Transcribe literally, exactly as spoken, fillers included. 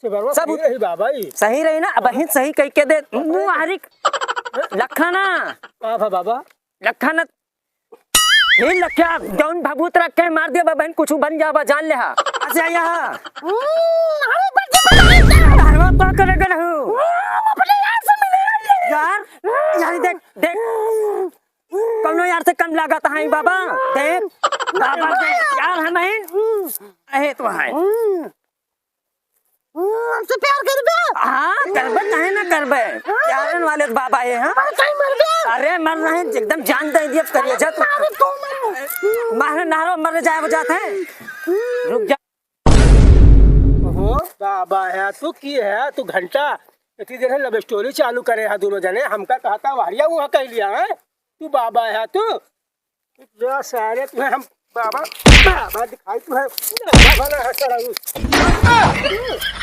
सब सही रही बाबा ई। सही रही ना, अबहिन सही कहि के दे। मुँह हरिक लखा ना। का भा बाबा? लखा ना। हे लखा, जौन भभूत रख के मार दिया, बहिन कुछ बन जाबा, जान ले हा। अच्छा, यहाँ। हम्म, अरे, बच्चे, बच्चे, बच्चे। अरे, का करे गए हो? हम्म, अपने यार से मिले, मिले। यार, यार, देख, देख। कौनो यार से कम लागत है बाबा। देख, बाबा से यार हम हैं। अहे तो है। हम्म। हम्म, हमसे प्यार करबे? हाँ, करबे, काहे ना करबे? हाँ। प्यारन वाले तो बाबा है, हाँ? अरे, कहीं मर गया? अरे, मर रहे हैं, एकदम जान दे दिया, करिए जा तू। अरे, तू मर। मारे नारो मर जाए, वो जाते हैं। रुक जा। ओहो, बाबा है, तू की है, तू घंटा इतनी देर है love story चालू करे है दोनों जने, हमका कहता वहरिया वहाँ कह लिया है, तू बाबा है तू। जा सारे, तुम्हें हम बाबा, बाबा दिखाई तुम्हें। बाबा ना है सारा।